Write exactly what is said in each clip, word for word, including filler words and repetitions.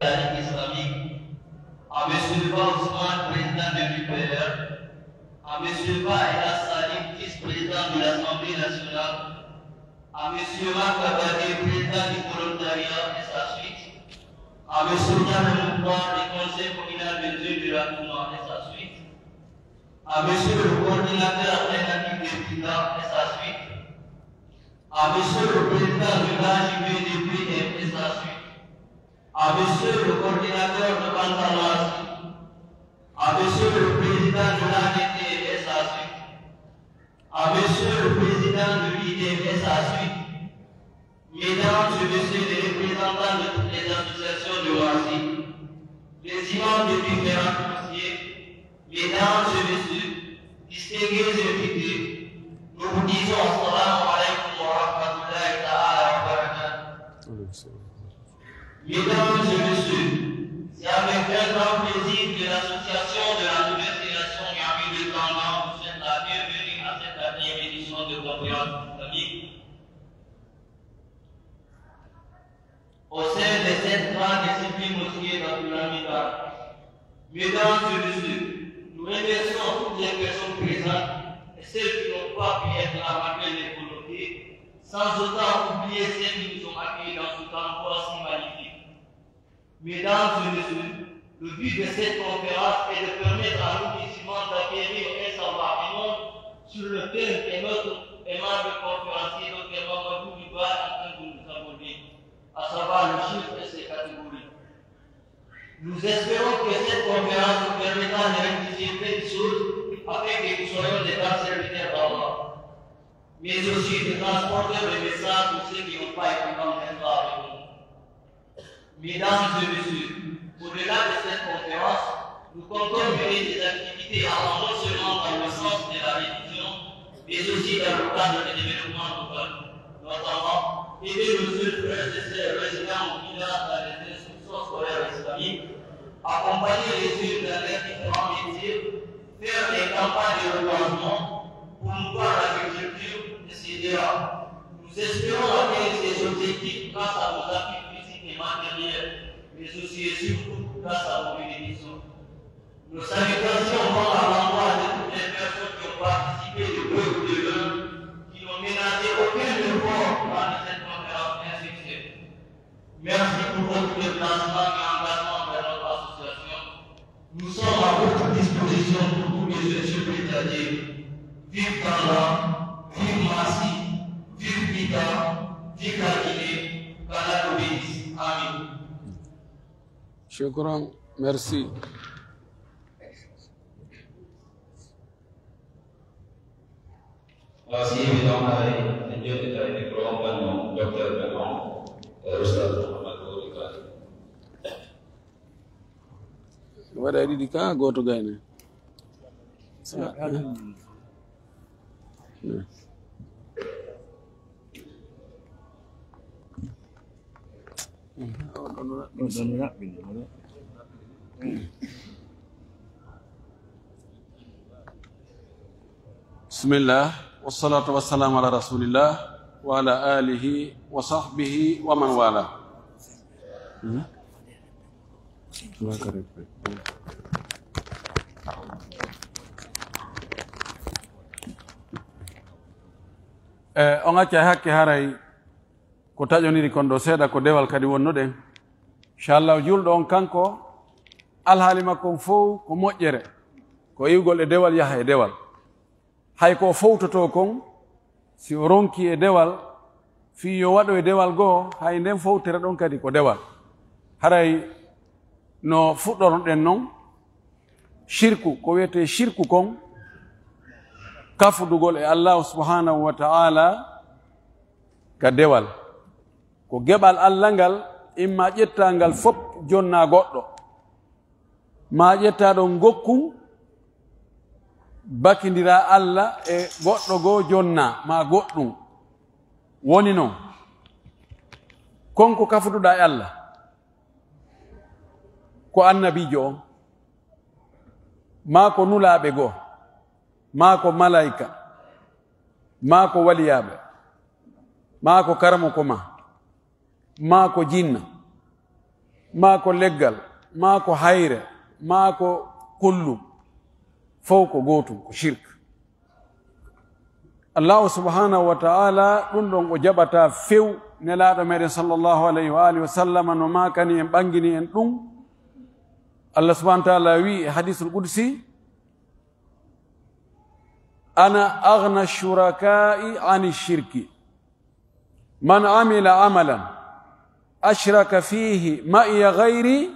Islamique, à Monsieur Ba Ousmane, président de l'U P R, à Monsieur Ba El Salim, vice-président de l'Assemblée nationale, à Monsieur Marc Abadé, président du volontariat et sa suite, à Monsieur Diallo Mouktar, le conseil communal de deux de la Touma et sa suite, à Monsieur le coordinateur Renato Depita et sa suite, à Monsieur le président de l'A J V D P M et sa suite, à Monsieur le coordinateur de Pantalasi, à Monsieur le président de l'A D T M et sa suite, à Monsieur le président de l'I D M et sa suite, Mesdames et Messieurs les représentants de toutes les associations de Roissy, les imams des différentes mosquées, Mesdames et Messieurs, distingués invités, nous vous disons Assalamu alaikum wa rahmatullahi ta'ala wa barakatuh. Mesdames et Messieurs, c'est avec un grand plaisir que l'association de la nouvelle génération Niamey de Tangan vous souhaite la bienvenue à cette quatrième édition de conférence islamique au sein de cette grande et sublime mosquée d'Abdoulhamid Ba. Mesdames et Messieurs, nous remercions toutes les personnes présentes et celles qui n'ont pas pu être là malgré les volontés, sans autant oublier celles qui nous ont accueillis dans ce temps si magnifique. Mesdames et Messieurs, le but de cette conférence est de permettre à nos musulmans d'acquérir un savoir énorme sur le thème que notre aimable conférencier, docteur Mamadou Riba, est en train de nous aborder, à savoir le chiffre et ses catégories. Nous espérons que cette conférence nous permettra de rectifier plein de choses afin que nous soyons des grands serviteurs d'Allah, mais aussi des transporteurs de messages pour ceux qui n'ont pas eu le temps d'être avec nous. Mesdames et Messieurs, au-delà de cette conférence, nous comptons mener des activités allant non seulement dans le sens de la religion, mais aussi dans le cadre de développement local, notamment aider nos jeunes frères et sœurs résidant au village dans les institutions scolaires islamiques, accompagner les jeunes dans leurs différents métiers, faire des campagnes de reboisement, promouvoir l'agriculture, et cetera. Nous espérons atteindre ces objectifs grâce à vos appuis physiques et matériels, mais aussi et surtout grâce à vos bénédictions. Nos salutations vont à l'endroit de toutes les personnes qui ont participé de près ou de loin, qui n'ont ménagé aucun effort pour rendre cette conférence un succès. Merci pour votre déplacement et engagement envers notre association. Nous sommes à votre disposition pour tous les jeunes supporters. Vive Tanga, vive Massi, vive Bita, vive la Guinée, qu'Allah nous bénisse. Amin. Shukran. Merci. Merci, évidemment, en jonnitare micro on, docteur Belon, e Oustaz Mouhamadou Wori Kane. Waɗa e ɗiɗi ka, gooto gayne. Bismillah, wassalatu wassalamu ala rasulillah, wa ala alihi wa sahbihi wa man wala. Hmm? E, on accay hakke, haray ko taƴoniri kon ɗo seeɗa ko dewal kadi wonnoɗen. Inchallah, julɗo on kanko, alhaali makko on fow ko moƴƴere, ko iwgol e dewal, yaha e dewal. Hay ko o fowtotoo kon, si o ronkii e dewal, fii yo waɗo e dewal goo, hay nden fowtere ɗon kadi ko dewal. Haray no fuɗɗoronɗen non, shirku, ko wiyetee shirku kon, kafudugol e Allaahu subhaanahu wa ta'aala ka dewal. Ko geɓal Alla ngal, imma ƴettaa ngal fof jonnaa goɗɗo, maa ƴettaa ɗon gokkun, bakindiraa Alla e goɗɗo goo jonnaa, maa goɗɗun. Woni non, kon ko kafuduɗaa e Alla, ko annabiijo on, maa ko nulaaɓe goo, maa ko malaa'ika, maa ko waliyaaɓe, maa ko karamoko maa, maa ko jinna, maa ko leggal, maa ko hayre, maa ko kullum, fow ko gootum, ko shirk. Allahu subhanahu wa ta'ala, ɗum ɗon o jaɓata few. Nelaaɗo meɗen sallallahu alayhi wa alihi wa sallama no maakani en, ɓangini en ɗum. Allah subhanahu wa ta'ala wi'i e hadisul qudsi, "Ana aghna shuraka'i ani shirki. Man amila amalan ashraka fihi ma'iya ghayri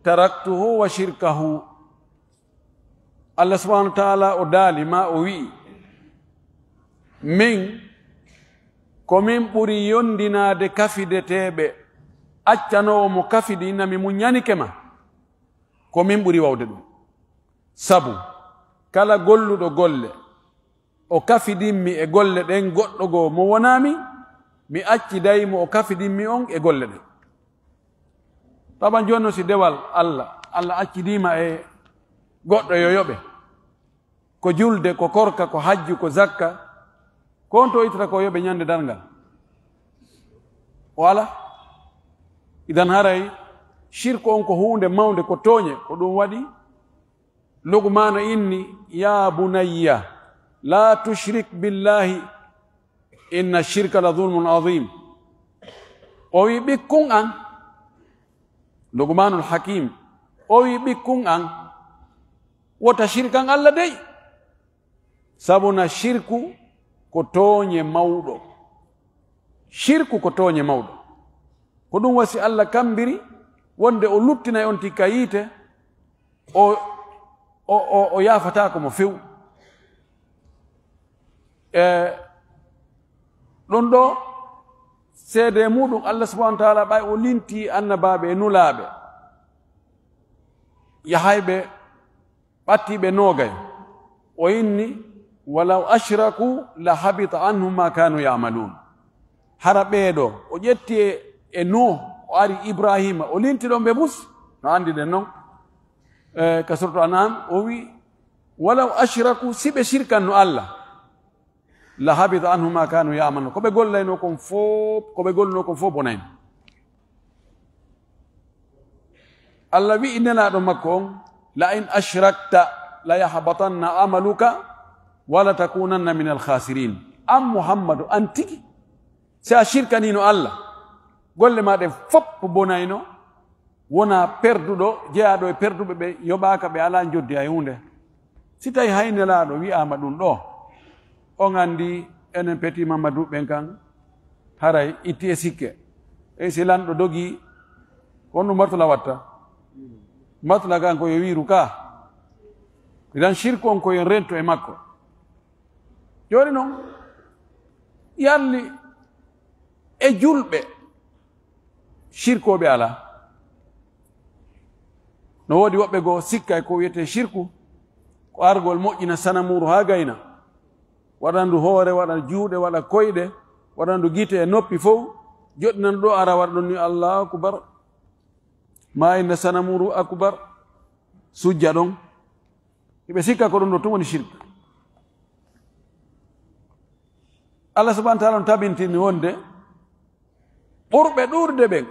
taraktuhu wa shirkahu." Allah subhanahu wa ta'ala o daali ma o wi'i, "Min ko min ɓuri yondinaade kafideteeɓe, accanoowo mo kafidi ina mi muññanike ma, ko min ɓuri wawde ɗum. Sabu kala golluɗo golle, o kafidimmi e golle ɗen goɗɗo goo mo wonaa mi, mi acciday mo o kafidimmi on e golle ɗen." Taban jooni non, si dewal Allah, Allah accidiima e goɗɗo yo yoɓe, ko julde, ko korka, ko hajju, ko zakka, ko on to ittata ko yoɓe ñande darngal? O ala. Idan haray shirku on ko huunde mawnde, ko tooñe, ko ɗum waɗi Luqmaana inni, "Ya bunayya, la tushrik billahi, inna shirka la zulmun azim." O wi, "Ɓikkun an," Luqmaanul Hakim, o wi, "Ɓikkun an, wota shirkan Allah dey. Sabu na shirku ko tooñe mawɗo." Shirku ko tooñe mawɗo. Ko ɗum wasi Allah kambiri wonde o luttinay on tikka yiite, o, o, o, o yaafataako mo few. E ɗum ɗo, seede muɗum, Allah subhanahu wa ta'ala, ɓay o linti annabaaɓe e nulaaɓe, yahayɓe ɓattiiɓe noogay, o inni, "Walaw ashraku la habita anhum ma kanu ya'malun." Hara ɓeeɗo, o ƴetti e, e Nuh, o ari Ibrahima, o linti ɗon ɓe bus, no anndiɗen non. E, ka suratu An'am, o wi, "Walaw ashraku, si ɓe shirkanno Allah, la habita anhum ma kanu ya'malun." Ko ɓe gollayno kon fof, ko ɓe golluno kon fof bonayno. Allah wi'i nelaaɗo makko on, "La in ashrakta la yahbatanna amaluka wa la takunanna min al khasirin." An Muhammadu, an tigi, si a shirkanino Allah, golle ma ɗen fof bonayno, wona perduɗo, jeyaaɗo e perduɓe ɓe yoɓaaka, ɓe alaa njoddi hay huunde. Si tawi hay nelaaɗo wi'aama ɗum ɗo, on anndi enen Petit Mamadou ɓen kan, haray itti e sikke. E si lanɗo dogi, ko honɗum Matula watta? Matula kan ko yo wiiru ka. Idan shirku on ko yo en rento e makko. Jooni non, yalli e julɓe, shirkooɓe alaa. No woodi woɓɓe goo sikkay ko wiyetee shirku, ko argol moƴƴina sanamuuru haa gayna, waɗandu hoore, waɗa juuɗe, waɗa koyɗe, waɗandu gite e noppi fow, joɗɗinandu ɗo, ara waɗa ɗon ni, "Allahu akbar." Ma inna sanamuuru akbar, sujja ɗon. Hiɓe sikka ko ɗum ɗo tun woni shirk. Allah subhanahu wa ta'ala on tabintini wonde ɓurɓe ɗuuɗude ɓen,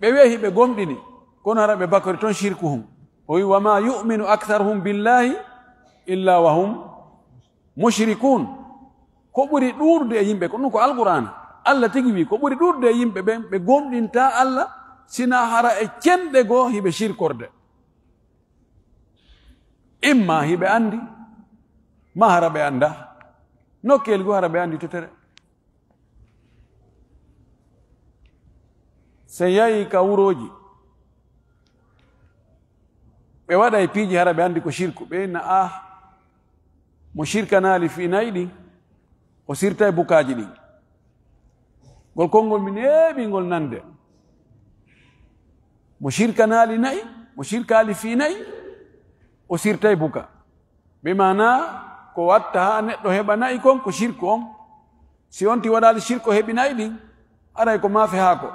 ɓe wi'ay hiɓe gomɗini, kono hara ɓe bakori ton shirkuhum. O wi, "Wa ma yu'minu aktharuhum billahi illa wa hum mushrikun." Ko ɓuri ɗuuɗude e yimɓe, ko ɗum ko Alqur'aana. Allah tigi wi, ko ɓuri ɗuuɗude e yimɓe ɓen, ɓe gomɗinta Allah, sina hara e cenɗe goo hiɓe shirkorde. Imma hiɓe anndi, ma hara ɓe annda. Nokkeel goo hara ɓe anndi totere. Se yahi ka wurooji, ɓe waɗa e piiji hara ɓe anndi ko shirku, ɓe inna, "Ah, mo shirkanaali fii nayi ɗin, o sirtay bukaaji ɗin." Ngol konngol mi neeɓi ngol nande. Mo shirkanaali nayi, mo shirkaali fii nayi, o sirtay buka. Bi maana ko watta haa neɗɗo heɓa nayi kon ko shirku on. Si on ti waɗaali shirku heɓi nayi ɗin, aray ko maafe haako,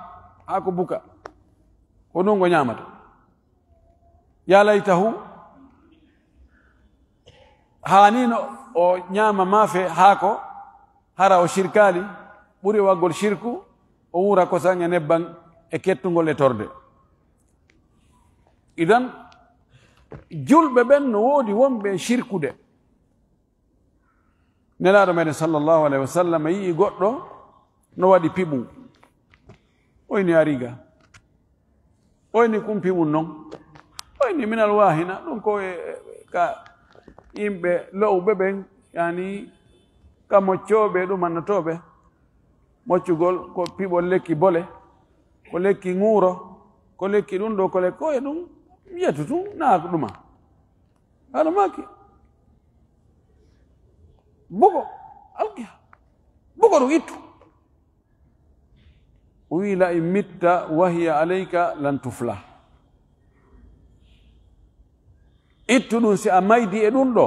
haako buka. Ko ɗum ngo ñaamata. Ya laytahu, haanino o ñaama maafe haako, hara o shirkaali, ɓuri waggol shirku, o wuura kosan e nebban e kettungol e torde. Idan, julɓe ɓen no woodi wonɓe e shirkude. Nelaaɗo meɗen sallallahu alayhi wa sallam yi'i goɗɗo no waɗi piɓu. Oyni ariga. Oyni kun piɓun non. Oyni minal waahina. Ɗun ko e, e, ka yimɓe lo'uɓe ɓen, yani, ka moccooɓe ɗum annotooɓe. Moccugol ko piɓol lekki bole, ko lekki ŋuuro, ko lekki ɗum ɗo, ko lekki ko e ɗum yetu tun, naa ko ɗuma. Haɗa maaki. Bugo, alkiha. Bugo ɗum ittu. O wi'i, "La in mitta wa hiya alayka lan tuflah." Ittu ɗum, si a maydi e ɗum ɗo,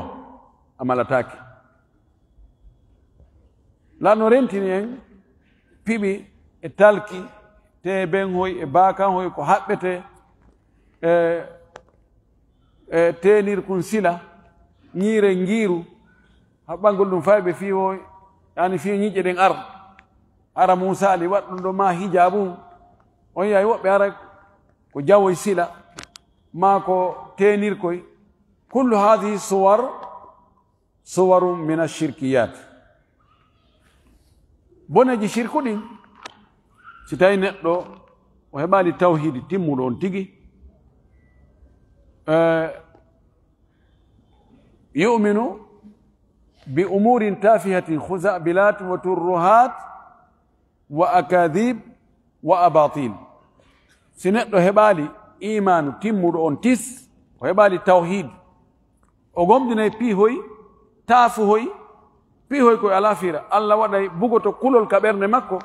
a malataake. Laano rentini en piɓi e talki, te ben hoy e baakan hoy ko haɓɓete e, e teenirkun sila, ñiire ngiiru, haɓɓangol ɗum fayɓe fii o, yani fii ñiiƴe ɗen ar. Ara Muusa Ali waɗ ɗum ɗo ma hijaabu. On yahi woɓɓe ara ko jawoy sila, maa ko teenirkoy. Kullu haadihi suwar, suwarun min ashirkiyat. Boneji shirku ɗin, si tawi neɗɗo o heɓali tawhidi timmuɗo on tigi, eh, yu'minu bi umurin tafihatin, khuzabilat wa turruhat wa akadhib wa abatil. Si neɗɗo heɓali imaanu timmuɗo on tis, o heɓali tawhid, o gomɗinay piihoy, taafuhoy, piihoy koye alaa fiira. Allah waɗay bugoto kulol ka ɓernde makko,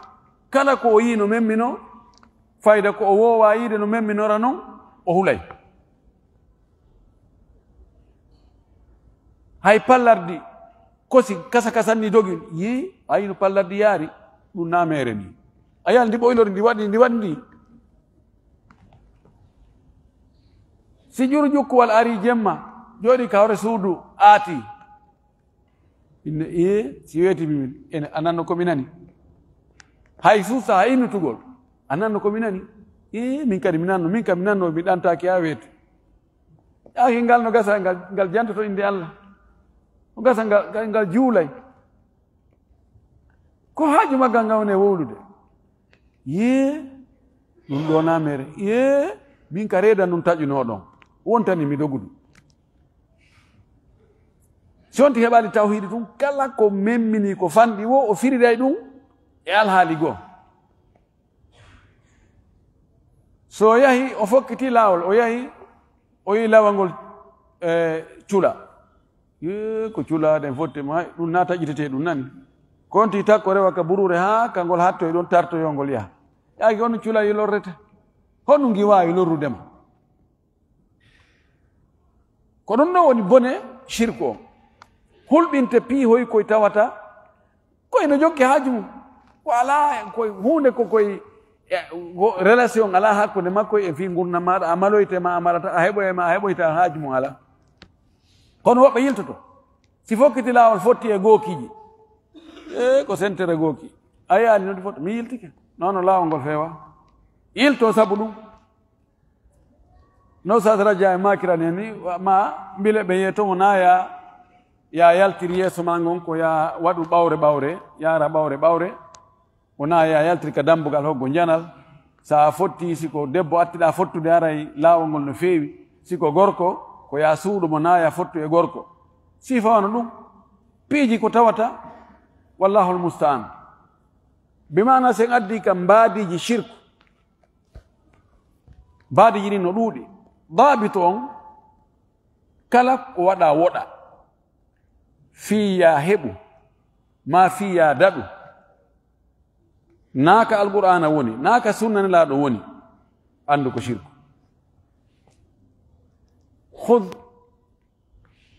kala ko o yii no memminoo, fayda ko o woowaa yiide no memminora non, o hulay. Hay pallardi kosi kasa kasanni dogi, yii, ayi no pallardi yaari, ɗum naa meere ni. A yalndi ɓoylori ndi waɗi, ndi waɗi ndi. Si ƴuru ƴukkuwal ari jemma, jooɗi ka hoore suudu, aati. Inne, ee, si weeti mi min, ene, a nanno ko mi nani. Hay suusa, hay innutugol, a nanno ko mi nani. Ee, min kadi mi nanno, min kadi mi nanno, mi ɗantaaki haa weeti. Yaaki ngal no gasa, ngal, ngal jantoto innde Allah. No gasa ngal, ngal, ngal juulay. Ko haaju maggal ngal woni e wowlude? Yee, ɗum ɗo na mere. Yee, min ka reedan ɗum taƴunoo ɗon. Wontani mi dogudu. Si on ti heɓaali tawhiidi tun, kala ko memmini ko fanɗi wo, o firiray ɗum e alhaali goo. So o yahi, o fokkiti laawol, o yahi, o yi lawal ngol, eh, cula. Yee, ko cula ɗen fotte mo, hay, ɗum na taƴitetee ɗum nani. Ko on ti takko rewa ka buruure haa ka ngol hatto e ɗon tartoyo ngol yaha. Yaaki on cula yi lorrete. Honɗum ngi waawi lorrude ma? Ko ɗum ɗon woni bone shirku on. Hulɓinte piihoy koy tawata ko ino jokki haaju mum. Ko alaa, koy huunde ko koy, e, wo-, relation alaa hakkunde makko e fii ngurndan maaɗa, a maloyte ma, a malata, a heɓoye ma, a heɓoyta haaju mum alaa. Kono woɓɓe yiltoto. Si fokkiti laawol fotti e gookiiji. E ko sentere gooki. A yaali noon fotti, mi yiltike. Non no laawol ngol feewa. Yilto sabu ɗum. No Ustaas Raja e maakirani en ni, wa-, ma mbile ɓe yeeto mo na ya, ya yaltiri yeeso ma ngon ko ya waɗu ɓawre ɓawre, yaara ɓawre ɓawre. Wona ya yaltiri ka dambugal hoggo njanal. Sa a fotti, si ko debbo attiɗa fottude, aray laawol ngol no feewi. Si ko gorko, ko ya suuɗo mo na ya fottu e gorko. Sifa wano ɗum. Piiji ko tawata, wallahul musta'an. Bi maana sen addi ka mbaadiiji shirku. Mbaadiiji ɗin no ɗuuɗi. Daabitu on, kala ko waɗa woɗa, fii ya heɓu, maa fii ya daɗu, naa ka Alqur'aana woni, naa ka sunna Nelaaɗo woni, anndu ko shirku. Khudh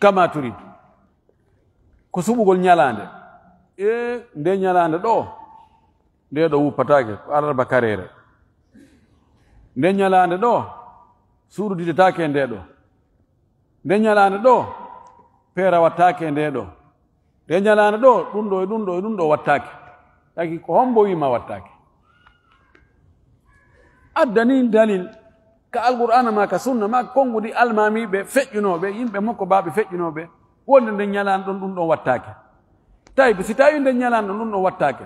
kama turid. Ko suɓugol ñalaande. E nde ñalaande ɗo, nde ɗo wuppataake, ko alarba kareere. Nde ñalaande ɗo, suudu didetaake e nde ɗo. Nde ñalaande ɗo, peera wattaake e nde ɗo. Nde ñalaande ɗo, ɗum ɗo e ɗum ɗo e ɗum ɗo wattaake. Taki ko hombo wiima wattaake? Addani dalil. ka Alqur'aana maa ka sunna maa ka konnguɗi almaamiiɓe feƴƴunooɓe, yimɓe mokko baaɓe feƴƴunooɓe, wonde nden ñalaande ɗon ɗum ɗon wattaake. Tawi si tawi nden ñalaande ɗon ɗum ɗon wattaake,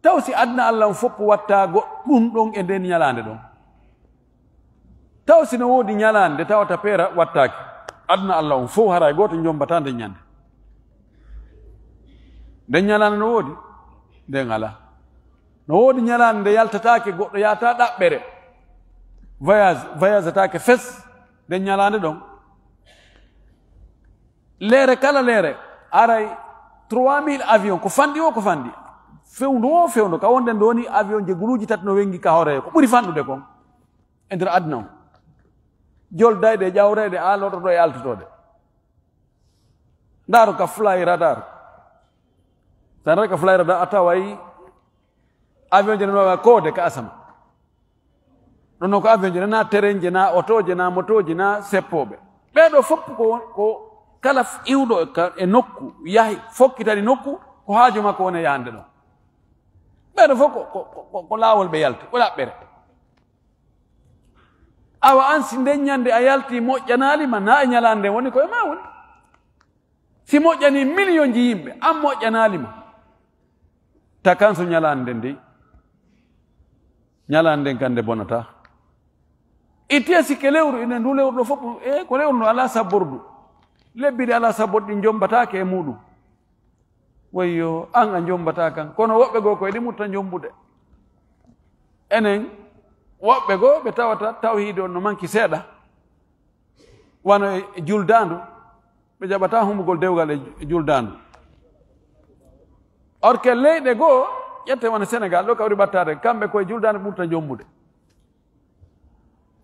taw si aduna Allah on fof watta go-, ɗum ɗon e nden ñalaande ɗon? Taw si no woodi ñalaande tawata peera wattaake, aduna Allah on fof haray gooto jombata nden ñande? Nden ñalaande no woodi? Nden alaa. No woodi ñalaande nde yaltataake, goɗɗo yahata ɗaɓɓere, voyage, voyagetaake fes nden ñalaande ɗon. Leere kala leere, aray trois mille avion, ko fanɗi o, ko fanɗi. Fewndo o, fewndo, ka wonde ndo woni avion je guluuji tati no wengi ka hoore, ko ɓuri fanɗude kon e nder aduna on. Joldayɗe e ƴawreede, aalotoɗo e altotoɗe. Ndaaro ka Fly Radar. Sa ndaari ka Fly Radar, a taway avion je no wawa koode ka asama. Ɗon non ko avion je na, terrain je na, oto je na, moto je na, seppooɓe. Ɓee ɗoo fof ko, ko kala f-, iwɗo e ka, e nokku, yahi, fokkitani nokku, ko haaju makko woni e yahande ɗon. Ɓee ɗoo fof ko, ko, ko, ko, ko laawol ɓe yalti, ko ɗaɓɓere. Awa an, si nden ñande a yalti moƴƴanaali ma, na e ñalaande nden woni ko e ma woni. Si moƴƴani millionji yimɓe, an moƴƴanaali ma. Takanso ñalaande nden dey. Ñalaande nden kan nde bonata. Ittee sikke lewru, ine ndu lewru ɗo fof, e ko lewru ndu alaa sabbordu. Lebbi ɗi alaa sabbordu ɗi jombataake e muɗum. Wayyo, an a jombataa kan. Kono woɓɓe goo ko eɗi mutta jombude. Enen, woɓɓe goo ɓe tawata tawhiidu on no manki seeɗa. Wano e juldaandu, ɓe jaɓataa humugol dewgal e juldaandu. Or que leyɗe goo, ƴette wano Senegal, ɗo kawri ɓattaade, kamɓe koye juldaandu ɓurta jombude.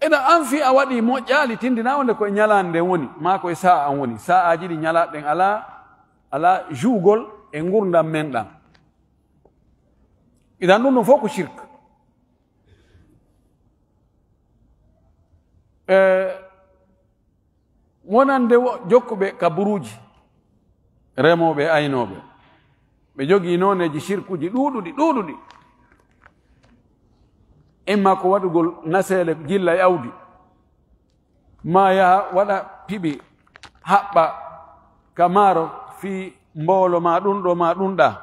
Ina an fii a waɗi moƴƴaali, tindinaa wonde koye ñalaande nden woni, maa koye sa'a an woni. Sa'aaji ɗi ñalaaɗe ɗen alaa, alaa juugol e ngurndan men ɗan. Idan ɗum ɗum fof ko shirk. E, wonande wo-, jokkuɓe ka buruuji, remooɓe e aynooɓe, ɓe jogii nooneeji sirkuuji ɗuuɗuɗi, ɗuuɗuɗi. Imma ko waɗugol naseele jilla e awdi, maa yaha waɗa piɓi, haɓɓa ka maaro fii mboolo maa ɗum ɗo maa ɗum ɗaa.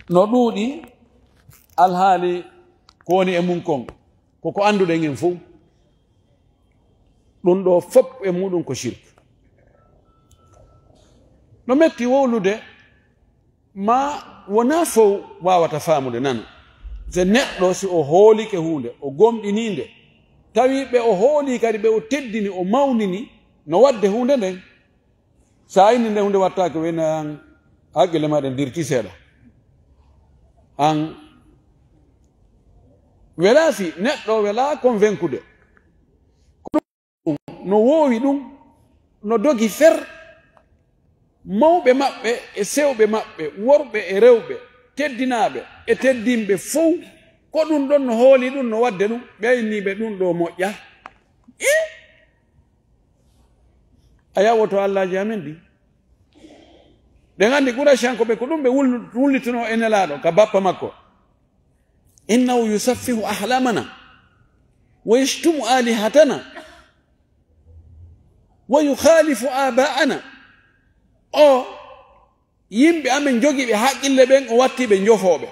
No ɗuuɗi alhaali ko woni e mum kon, ko ko annduɗen en fof. Ɗum ɗo fof e muɗum ko shirk. No metti wowlude, ma wonaa fof waawata faamude, nano. Se neɗɗo, si o hoolike huunde, o gomɗinii nde, tawi ɓe o hoolii kadi, ɓe o teddini, o mawnini, no waɗde huunde nden. So a inni nde huunde wattaake, wena an hakkille ma ɗen dirti seeɗa. An welaa si neɗɗo welaa convaincude. Ko ɗum no woowi ɗum, no dogi fer. Mawɓe maɓɓe e sewɓe maɓɓe, worɓe e rewɓe, teddinaaɓe e teddinɓe fow, ko ɗum ɗon no hooli ɗum, no waɗde ɗum, ɓe inni ɓe ɗum ɗo moƴƴa. I? A yawoto Allaaji amen ɗi. Ɗen anndi Qurayshankooɓe ko ɗum ɓe wul-, wullitunoo e Nelaaɗo ka bappa makko. Innahu yusaffihu ahlamana wa yashtumu alihatana wa yukhalifu aba'ana. O yimɓe amen jogiiɓe haqqille ɓen, o watti ɓe njofooɓe.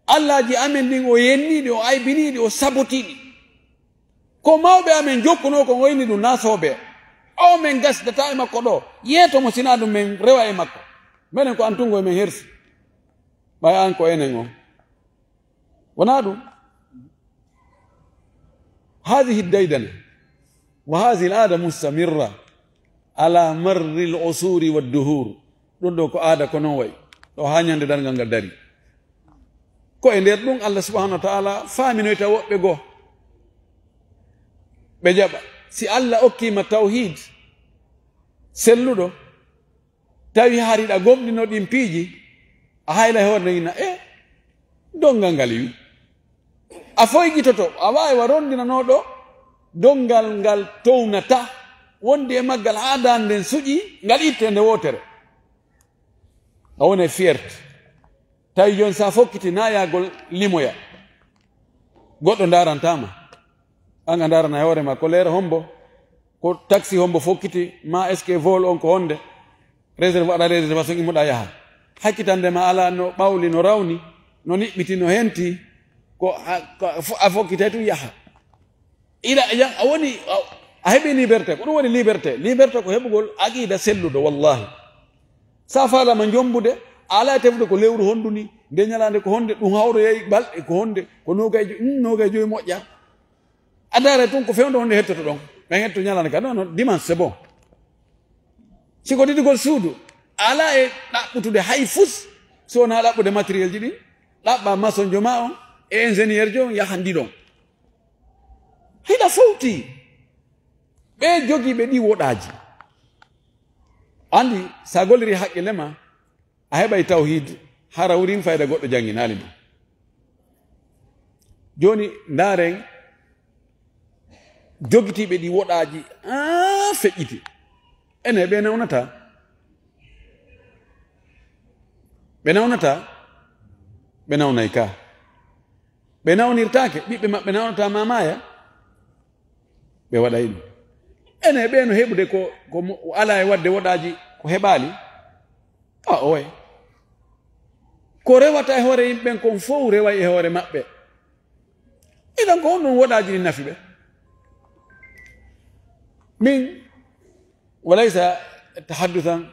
Allaaji amen ɗin o yenniiɗi, o aybiniiɗi, o sabotiiɗi. Ko mawɓe amen jokkunoo kon, o inni ɗum nasooɓe. O men gasdata e makko ɗo. Yeeto mo sinaa ɗum men rewa e makko. Menen ko antungo e men hersi. Ɓay an ko enen on. Wonaa ɗum. Haadihi daydana. Wa haadihi al-aada mustamirra. Ala marri al-usuri wad-duhur. Ɗum ɗo ko aada ko non wayi. Ɗo haa ñande darngal ngal dari. Ko e nder ɗum Allah subhanahu wa ta'ala faaminoyta woɓɓe goo. Ɓe jaɓa. Si Allah okkiima tawhiid selluɗo, tawi hari ɗa gomɗino ɗin piiji, a hayla e hoore nden ina, e, donngal ngal wi. A foygitoto, a waawi wa rondinanooɗo donngal ngal townata, wondi e maggal haa daande nden suƴi, ngal itte nde wootere. A woni e fierté. Tawi jooni, so a fokkiti, na yahgol limoya, goɗɗo ndaaranta ma. Aan a ndaarana e hoore ma, ko leera hombo, ko taxi hombo fokkiti ma, est-ce que vol on ko honde? Réserve, aɗa réservation, immoɗa yaha. Hakkitande ma alaa, no ɓawli, no rawni, no niɓɓiti, no henti, ko a, ko a fo-, a fokkitay tun yaha. Ila, yan, a woni, a, a heɓi liberté. Ko ɗum woni liberté. Liberté ko heɓugol aqida selluɗo, wallahi. Sa faalama jombude, a alaa e tefude ko lewru hondu ni, nde ñalaande ko honde, ɗum hawroyay balɗe ko honde, ko noogay jo-, mm, noogay joyi moƴƴa. A ndaara tun ko fewndo honde hettoto ɗon. Ɓen hetto ñalaande ka. Non, non, dimanche, c'est bon. Si ko didugol suudu, a alaa e ɗaɓɓutude hay fus, so wonaa ɗaɓɓude matériel ji ɗin, ɗaɓɓa maçon jo ma on, e ingénieur jo on, yahan ɗi ɗon. Hiɗa fowti. Ɓe jogiiɓe ɗi woɗaaji. Andi, sa golliri haqqille ma, a heɓay tawhid, hara wurin fayda goɗɗo jannginaali ma. Jooni, ndaaren jogitiiɓe ɗi woɗaaji, aa, feƴƴiti. Ene, ɓe nawnata. Ɓe nawnata. Ɓe nawnay ka. Ɓe nawnirtaake, ɓiɓɓe maɓɓe nawnata mamaya. Ɓe waɗay ɗum. Ene, ɓe no heɓude ko, ko mo-, alaa e waɗde woɗaaji ko heɓaali. A, oye. Ko rewata e hoore yimɓe ɓen kon fow reway e hoore maɓɓe. Idan ko honɗum woɗaaji ɗin nafi ɓe? Min, walaysa tahaddusan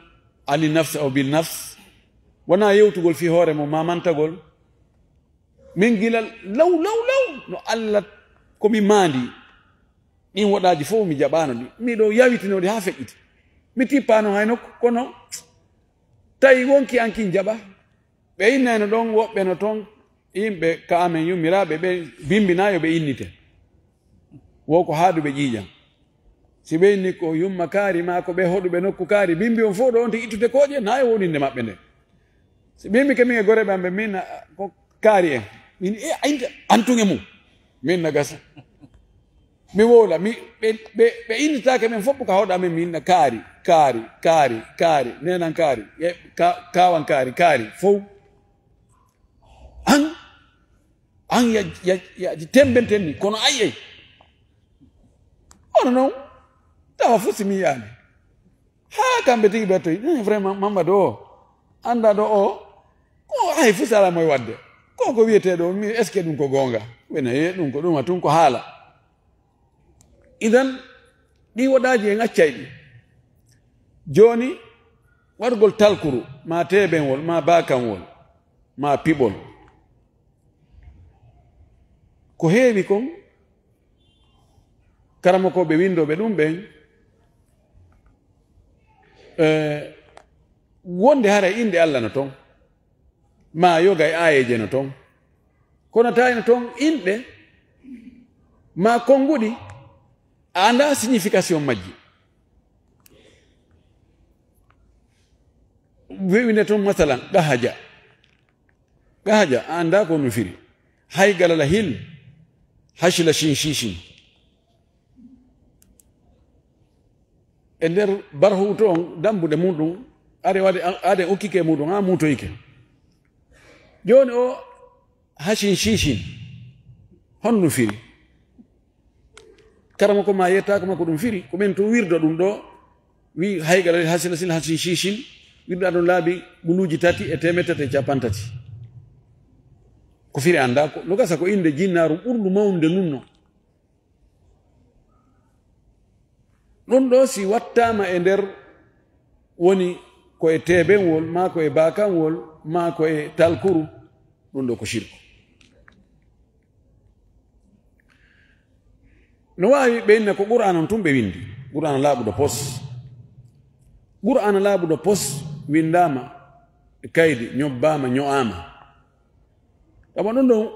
ani nafsi aw bil nafs, wonaa yewtugol fii hoore mum, ma mantagol. Min gila law, law, law, no Allah ko mi maandi. Ɗin woɗaaji fow mi jaɓaano ɗi. Miɗo yawitino ɗi haa feƴƴiti. Mi tippaano hay nokku, kono tawi wonki an kin jaɓa. Ɓe innayno ɗon, woɓɓe no ton, yimɓe ka amen yummiraaɓe, ɓe bimbinaa yo ɓe innite. Wo ko haaduɓe ƴiiƴan. Si ɓe inni ko yumma kaari maa ko ɓe hoɗuɓe nokku kaari, bimbi on fow ɗo on tigi ittude kooƴe, na e woninde maɓɓe nde. Si bimbi ke min e goreɓe am ɓe, min, a, ko kaari en. Min, e, a innta, antun e mum. Min na gasa. Mi wowla, mi, ɓe, ɓe, ɓe innitaake men fof ka hoɗa men, min na kaari, kaari, kaari, kaari, nenan kaari, e, ka, kawan kaari, kaari, fow. An, an ya, ya, ya, di temben tenni, kono ay, ay. Ono non, tawa fof si mi yaani. Haa kamɓe tigi ɓe toyi, eh, vraiment, Mamadou o, annda ɗo o, ko hay fof sala moye waɗde. Ko ko wiyetee ɗo, mi, est-ce que ɗum ko goonga? Wena, e, ɗum ko ɗum, a tun ko haala. Idan, ɗi woɗaaji en accay ɗi. Jooni, waɗugol talkuru, ma teebenwol, ma baakanwol, ma piɓol. Ko heewi kon, karamokooɓe winndooɓe ɗum ɓen, eh, wonde haray innde Allah no ton, ma yoga e aayeeje no ton, kono tawi no ton inɗe ma konnguɗi, a anndaa signification majji. Wi'unde ton, masalan, ɗahaja. Ɗahaja, a anndaa ko ɗum firi. Hay galala hil, hacila shin shishin. E nder barhuuto on, dambude muɗum, are waɗi, a-, aden okkike muɗum, haa muutoyke. Jooni o, hashin shishin, honno ɗum firi? Karamoko ma yettaako ma ko ɗum firi, ko ɓen to wirdo ɗum ɗo, wi hay galal hasila sil hashin shishin, wirda ɗon laabi ɓuluuji tati e teemeɗɗe tati e cappanɗe tati. Ko firi anndaa ko, no gasa ko innde jinnaaru ɓurndu mawnde nunno. Ɗum ɗo si wattaama e nder woni ko e teebenwol, maa ko e baakanwol, maa ko e talkuru, ɗum ɗo ko shirku. No waawi ɓe inna ko Qur'aan on tun ɓe windi. Qur'aan laaɓuɗo pos. Qur'aan laaɓuɗo pos winndaama e kaydi, ñobbaama, ño'aama. Kama ɗum ɗon,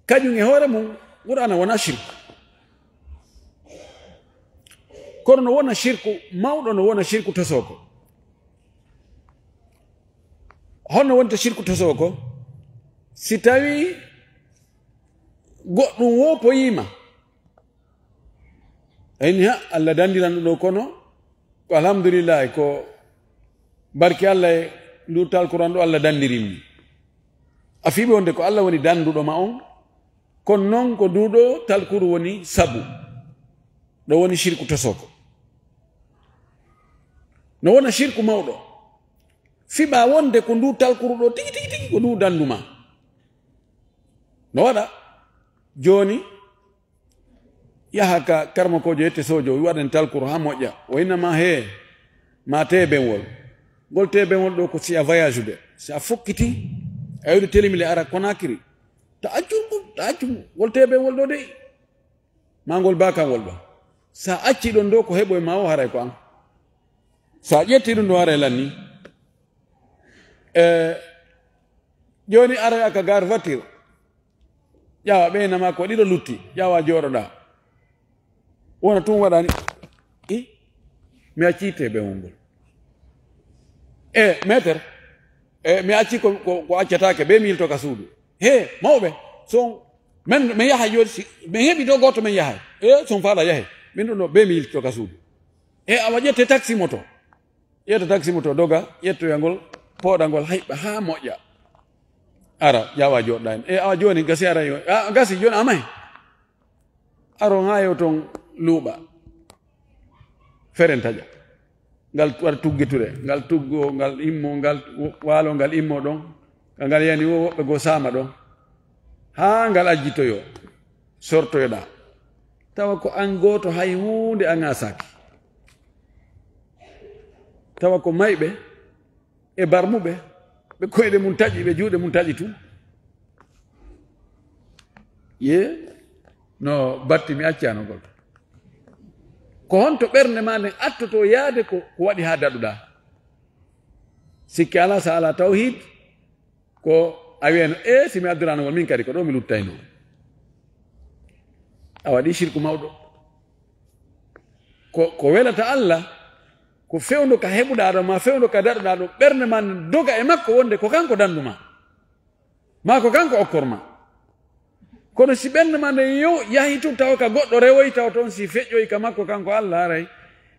kañum e hoore mum, Qur'aana wona shirku. Kono no wona shirku mawɗo, no wona shirku tosooko. Honno wonta shirku tosooko? Si tawii goɗɗum woopoyiima, a inni, ha, Allah dandiran ɗum ɗo, kono ko alhamdulillahi, ko barki Allah e ndu talkuran ɗo Allah dandirin mi. A fiɓe wonde ko Allah woni danduɗo ma on, kono noon ko nduɗo talkuru woni sabu. Ɗo woni shirku tosoko. No wona shirku mawɗo. Fiɓa wonde ko ndu talkuru ɗo tigi, tigi, tigi ko ndu dandu ma. No waɗa jooni, yaha ka karmakojo yette sojo, wi waɗen talkuru ha moƴƴa. O inna ma he, ma tebenwol. Ngol tebenwol ɗo ko si a voyage de. Si a fokkiti, a yiɗi telimile ara Konakiri. Ta accu, ta accu, ngol tebenwol ɗo de. Ma ngol bakangol ɗo. Sa acci ɗon ɗo ko heɓo e ma o haray ko an. Sa ƴetti ɗum ɗo haray lanni. E, jooni aroya ka gar voiture. Ƴawa ɓeyna ma ko ɗiɗo lutti. Ƴawa jooɗoɗa. Wona tun waɗani. I? Mi acci tebe ngol. E, meter. E, mi acci ko, ko, ko accatake. Be mi yilto ka suudu. He, mawɓe. So, men, men yaha jooɗi si, men heɓi ɗo gooto men yaha. E, so faala yahe. Min ɗum ɗo be mi yilto ka suudu. E, awa ƴette taxi moto. Ƴetta taxi mo to doga, ƴettoya ngol, pooɗa ngol, hayɓa haa moƴƴa. Ara, ƴawa joɗɗa hen. E, awa jooni gasi ara yo. A, gasi jooni amay. Aro ŋaayo toon luuɓa. Feren taƴa. Ngal waɗa tuggiture, ngal tuggo, ngal immo, ngal waalo, ngal immo ɗon. Ka ngal yani wo woɓɓe goo saama ɗon. Haa ngal ajjitoyo, sortoyoɗa. Tawa ko an gooto hay huunde a ŋaasaaki. Tawa ko mayɓe e barmuɓe, ɓe koyɗe mum taƴi, ɓe juuɗe mum taƴi tun. Ye, no batti mi accano gol. Ko honto ɓernde ma nden attoto yaade ko, ko waɗi haa daɗuɗa? Sikke alaa, sa alaa tawhid, ko a wiyayno, "E, si mi addiraano ngol, min kadi ko ɗo mi luttayno." A waɗi shirku mawɗo. Ko, ko welata Allah, ko fewndo ka heɓuɗaa ɗo, ma fewndo ka daɗuɗaa ɗo, ɓernde ma nden doga e makko wonde ko kanko dandu ma. Ma ko kanko okkor ma. Kono si ɓernde ma nden yo yahi tun tawa ka goɗɗo rewoyi tawa toon si feƴƴoyi ka makko kanko Allah haray.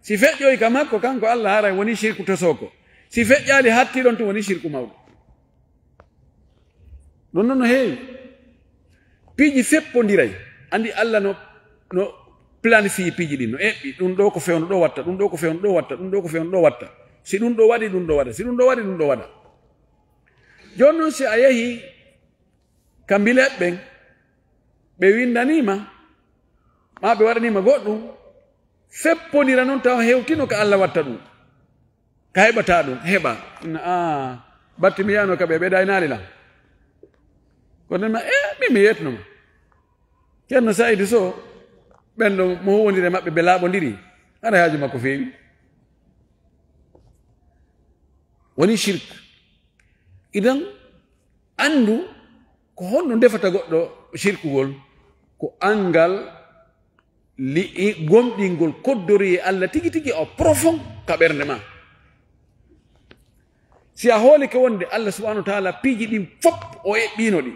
Si feƴƴoyi ka makko kanko Allah haray woni shirku tosoko. Si feƴƴaali hatti ɗon tun woni shirku mawɗo. Ɗum noon no heewi. Piiji feppondiray. Anndi Allah no, no planifié piiji ɗin, no eɓɓi. Ɗum ɗo ko fewndo ɗo watta, ɗum ɗo ko fewndo ɗo watta, ɗum ɗo ko fewndo ɗo watta. Si ɗum ɗo waɗi, ɗum ɗo waɗa. Si ɗum ɗo waɗi, ɗum ɗo waɗa. Jooni noon si a yehii ka mbileeɓe ɓen, ɓe winndanii ma, maa ɓe waɗanii ma goɗɗum, feppondira noon tawa hewtino ka Allah watta ɗum. Ka heɓata ɗum, heɓa. Inna, "Aa, batti mi yano ka ɓe, ɓe ɗaynaali lan." Kono ma, "E, min mi yeetno ma. Ceerno Sa'idu Sow, ɓen ɗo mo huwondiri e maɓɓe, ɓe laaɓondiri. Hara haaju makko feewi." Woni shirk. Idan, anndu ko honno ndefata goɗɗo shirkugol, ko anngal li'i gomɗingol koddori e Allah tigi tigi o profond ka ɓernde ma. Si a hoolike wonde Allah subhanahu wa ta'ala piiji ɗin fop o eɓɓino ɗi.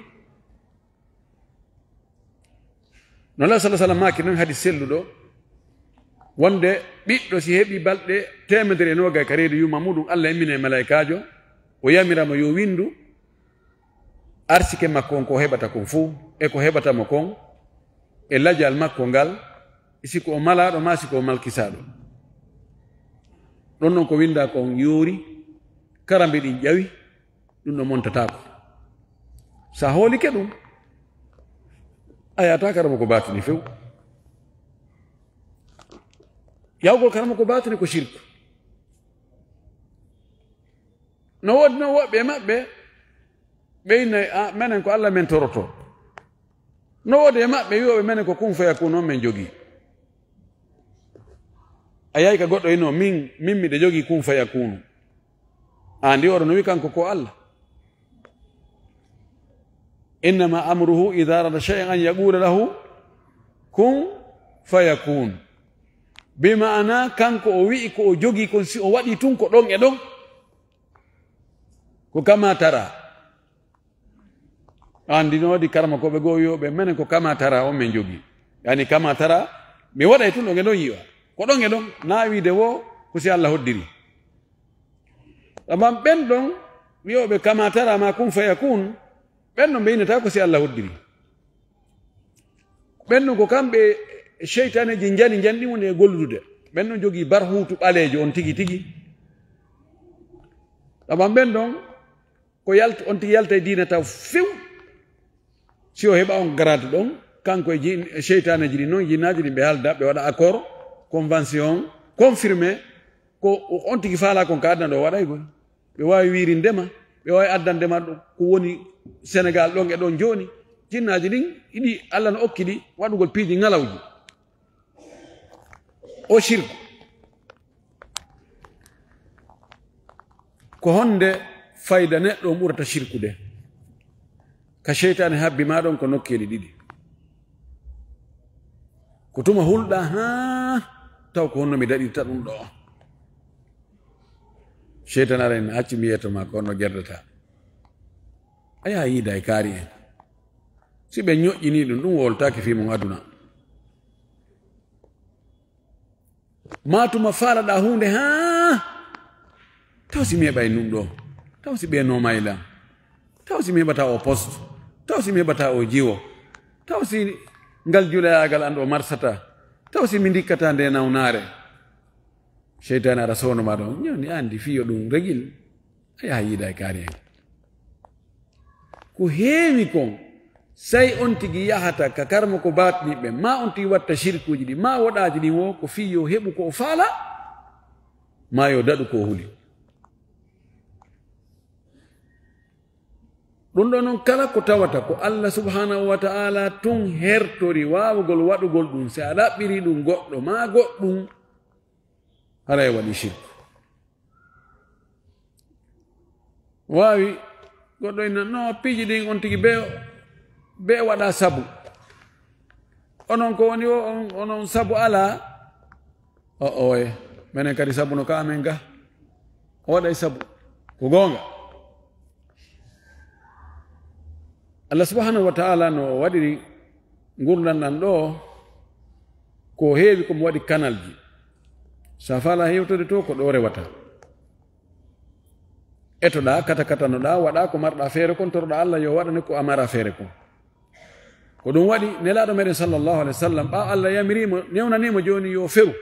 No Allah sallallahu alaihi wasallam maaki non hadis selluɗo, wonde ɓiɗɗo si heɓi balɗe teemedere e noogay ka reedu yumma muɗum, Allah immina e malaa'ikaajo, o yamira mo yo windu arsike makko on ko heɓata kon fuu, e ko heɓata mo kon, e lajal makko ngal, e si ko o malaaɗo maa si ko o malkisaaɗo. Ɗon non ko winda kon yoori, karambe ɗin ƴawi, ɗum ɗo montataako. Sa hoolike ɗum, a yaata karama ko batini few. Yawgol karama ko batini ko shirku. No woodi no woɓɓe e maɓɓe, ɓe inna, "A, menen ko Allah men toroto." No woodi e maɓɓe wi'ooɓe, "Menen ko kun fayakun on men jogii." A yahi ka goɗɗo ino, "Min, min miɗo jogii kun fayakunu." An ndi oɗo no wi kanko ko Allah. "Innama amruhu idha arada shay'an an yaqula lahu kun fayakun." Bi ma'ana kanko o wi'i ko o jogii kon si o waɗi tun ko ɗon e ɗon. Ko kama tara. An ndi no waɗi karma ko ɓe goo wi'ooɓe, "Menen ko kama tara on men jogii." Yani kama tara, mi waɗay tun ɗon e ɗon yi'a. Ko ɗon e ɗon, na wiide wo ko si Allah hoddiri. Amma ɓen ɗon wi'ooɓe kama tara ma kun fayakun, Ɓen no mbeynata ko si Allah hoddiri. Ɓen no ko kamɓe seytaneji njani njanɗi woni e gollude. Ɓen no jogii barhuutu ɓaleejo on tigi tigi. Ɗaɓan ɓen ɗon ko yalt-, on tigi yalta e diina taw few. Si o heɓa on grade ɗon, kanko e jin-, e seytaneji ɗin non, jinnaaji ɗin ɓe halda, ɓe waɗa accord, convention, confirmé, ko on tigi faala kon ka aduna ɗo waɗay koy. Ɓe waawi wiirinde ma, ɓe waawi addande ma ɗo ko woni Senegal ɗon e ɗon jooni. Jinnaaji ɗin, iɗi Allah no okki ɗi waɗugol piiji ŋalawji. O shirku. Ko honde fayda neɗɗo on ɓurata shirkude? Ka seytaane habbi ma ɗon ko nokkeeli ɗiɗi. Ko tuma hulɗa haa taw ko honno mi daɗirta ɗum ɗo. Seytaane ara en acci mi yeeto ma ko honno gerdata. A yaha yiida e kaari en. Si ɓe ñoƴƴini ɗum, ɗum woltaaki fii mon aduna. Maa tuma faalaɗaa huunde haa taw si mi heɓay ɗum ɗo, taw si ɓe noomay lan, taw si mi heɓata o poste, taw si mi heɓata o jiwo, taw si ngal julayaagal an ɗo marsata, taw si mi ndikkata nde nawnaare. Seytaane ara soono ma ɗon, ñoni andi fiyo ɗum regil. A yaha yiida e kaari en. Ko heewi kon, say on tigi yahata ka karmo ko baatniɓe, maa on tigi watta shirkuuji ɗi, maa woɗaaji ɗin wo, ko fii yo heɓu ko o faala, maa yo daɗu ko o huli. Ɗum ɗo non kala ko tawata ko Allah subhanahu wa ta'ala tun hertori waawugol waɗugol ɗum, si a ɗaɓɓiri ɗum goɗɗo maa goɗɗum, haray waɗi shirku. Waawi goɗɗo inna, no, piiji ɗin on tigi be, be waɗa sabu. Onon ko woni o, on, onon sabu alaa. O, oye, menen kadi sabu no ka amen ga. O waɗay sabu. Ko goonga. Allah subhanahu wa ta'ala no o waɗiri ngurndan ɗan ɗo, ko heewi ko mo waɗi kanalji. Sa faala hewtode to, ko ɗo rewata. Etoɗaa, kata katanoɗaa, waɗaa ko marɗaa feere kon, toroɗaa Allah yo waɗane ko a mara feere kon. Ko ɗum waɗi Nelaaɗo meɗen sallallahu alaihi wa sallam, ɓaawo Allah yamiriimo, newnaniimo jooni yo feru,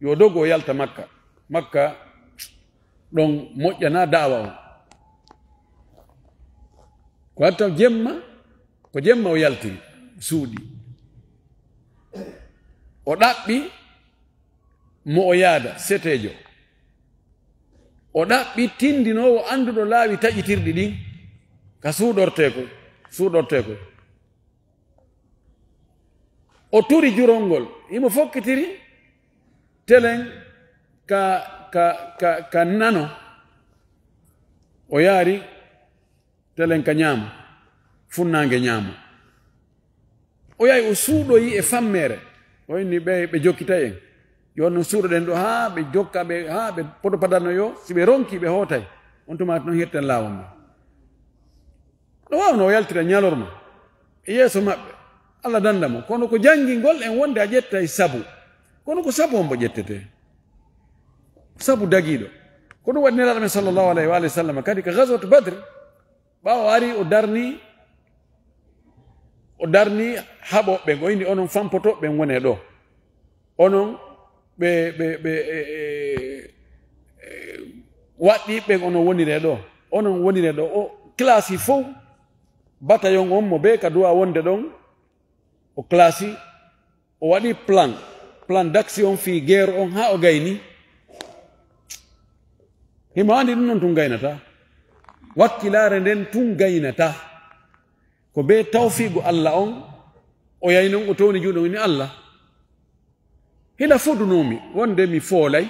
yo dogu o yalta Makka. Makka ɗon moƴƴanaa da'awa on. Ko watta jemma, ko jemma o yaltiri, suuɗi. O ɗaɓɓi mo o yaada, seteejo. O ɗaɓɓi tindinoowo annduɗo laawi taƴitirɗi ɗin, ka suuɗortee koy, suuɗortee koy. O turi jurol ngol, himo fokkitiri telen ka, ka, ka, ka nano. O yaari telen ka ñaamo, funnaange ñaamo. O yahi o suuɗoyi e fammeere. O inni ɓe, ɓe jokkitay en. Yo on non suuɗoɗen ɗo haa ɓe jokka ɓe, haa ɓe poto padano yo, si ɓe ronki ɓe hootay. On tuma non hirten laawol ma. No waawno o yaltira ñalorma e yeeso maɓɓe, Allah danda mo. Kono ko janngingol en wonde a ƴettay sabu. Kono ko sabu hombo ƴettete? Sabu dagiiɗo. Ko ɗum waɗi Nelaaɗo men sallallahu alayhi wa alihi wa sallam kadi ka Ghazwat Badr, ɓaawo o ari o darni, o darni haɓooɓe ɓen, o inni onon fampotooɓe ɓen wone ɗo. Onon ɓe, ɓe, ɓe, e, e, e, waɗɗiiɓe ɓen, onon wonire ɗo. Onon wonire ɗo. O classe fow, bataillon on mo be ka duwa wonde ɗon, o classe, o waɗi plan, plan d'action fii guerre on haa o gayni. Himo andi ɗum non tun gaynata. Wakkilaare nden tun gaynata. Ko be tawfiigu Allah on, o yahi non o towni juuɗe on, inni Allah. Hila fodunoomi wonde mi foolay,